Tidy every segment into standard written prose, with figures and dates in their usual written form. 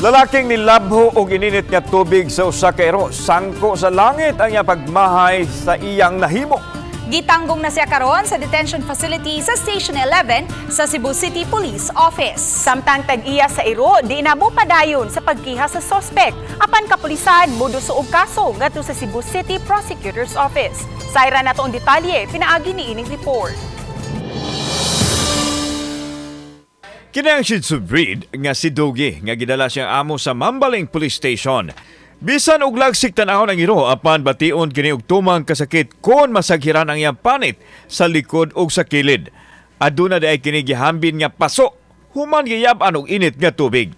Lalaking nilabho og ininit nga tubig sa usa ka iro, sangko sa langit ang iyang pagmahay sa iyang nahimo. Gitanggong na siya karon sa detention facility sa Station 11 sa Cebu City Police Office. Samtang tag-iya sa iro, di na mo padayon sa pagkiha sa sospek. Apan kapulisan, muduso og kaso ngadto sa Cebu City Prosecutor's Office. Sayra nato ang detalye, pinaagi ni ining report. Kini ang Shih Tzu breed nga si Dogi nga gidala siyang amo sa Mambaling Police Station. Bisan og lagsik tan-awon ang iro, apan bation kini og tumang kasakit kon masaghiran ang iyang panit sa likod ug sa kilid. Aduna diay kini gihambin nga paso human giyab-an og init nga tubig.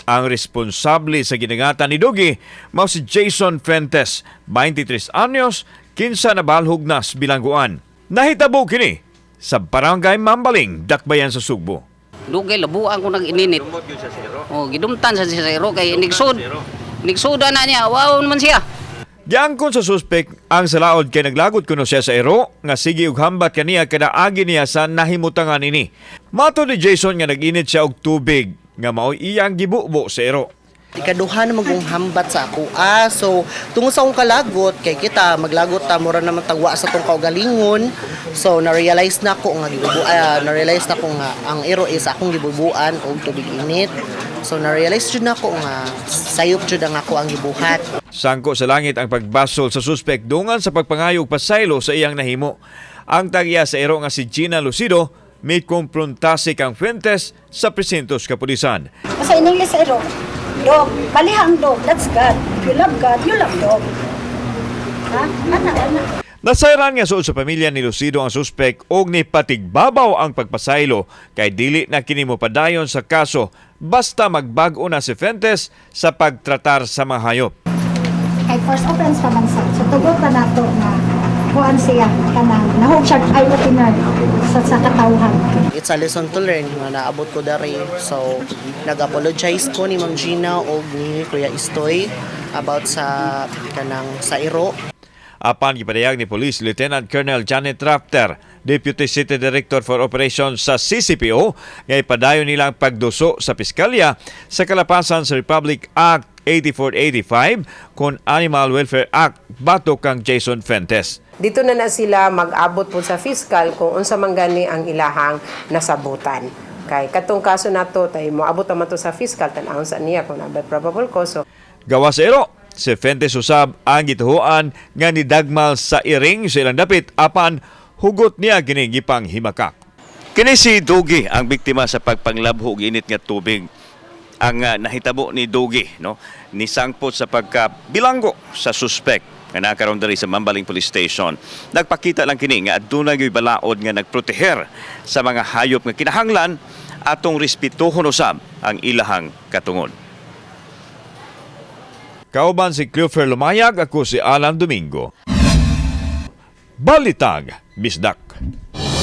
Ang responsable sa gidangatan ni Dogi mao si Jason Fuentes, 23 anyos, kinsa nabalhog na sa bilangguan. Nahitabo kini sa Barangay Mambaling, Dakbayan sa Sugbo. Dugay labuan ko nag ininit. Oh, gidumtan sa siya sa iro kay nigsud. Nigsuda na niya, wow naman siya. Giangkon sa suspek ang salaod kay naglagot kuno siya sa iro nga sige og hambat kaniya kada agi niya sa nahimutangan ini. Matod ni Jason nga nag-init siya og tubig nga mao'y iyang gibubo sa iro. Ikaduha na magong hambat sa ako. So tungod sa akong kalagot kay kita maglagot ta, mura naman tagwa sa tong kaugalingon. So na-realize na ko nga gibubu na-realize na ko nga ang iro is akong gibubuan og tubig init. So na-realize jud nako nga sayop jud ang ako ang gibuhat. Sangko sa langit ang pagbasol sa suspek dungan sa pagpangayog pasaylo sa iyang nahimo. Ang tag-iya sa iro nga si Gina Lucido mikumpruntase kang Fuentes sa presintos kapulisan. Basta in English sa iro, dog, baliha ang dog, that's God. If you love God, you love dog. Ha? Ana, ana. Nasayran nga suod sa pamilya ni Lucido ang suspek og nipatigbabaw ang pagpasaylo kay dili na kini mopadayon sa kaso basta magbag-o na si Fuentes sa pagtratar sa mga hayop. Kay first offense pa man sa. So tugot na nato nga kuan siya kanang nahog siya eye opener sa katawhan. It's a lesson to learn nga naabot ko dari. So nag-apologize ko ni Ma'am Gina og ni Kuya Istoy about sa kanang sa iro. Apan gipadayag ni Police Lieutenant Colonel Janet Rafter, Deputy City Director for Operations sa CCPO, nga ipadayon nilang pagduso sa piskalya sa kalapasan sa Republic Act 8485 kon Animal Welfare Act batok kang Jason Fuentes. Dito na na sila mag-abot po sa fiscal kung unsa man gani ang ilahang nasabutan. Kay katong kaso nato tay moabot naman to sa fiscal, tan-awon sa niya kung naa bay probable cause. So, Gawas sa iro, si Fuentes usab ang gituhuan nga nidagmal sa iring sa ilang dapit apan hugot niya kini gipang himakak. Kini si Dugi ang biktima sa pagpanglabho og init nga tubig. Ang nahitabo ni Dugi, no, nisangpot sa pagkabilanggo sa suspek nga nakaroon diri sa Mambaling Police Station. Nagpakita lang kini nga aduna gyud balaod nga nagproteher sa mga hayop nga kinahanglan atong respetuhon usab ang ilahang katungod. Kauban si Cleofer Lumayag, ako si Alan Domingo. Balitag, Bisdak.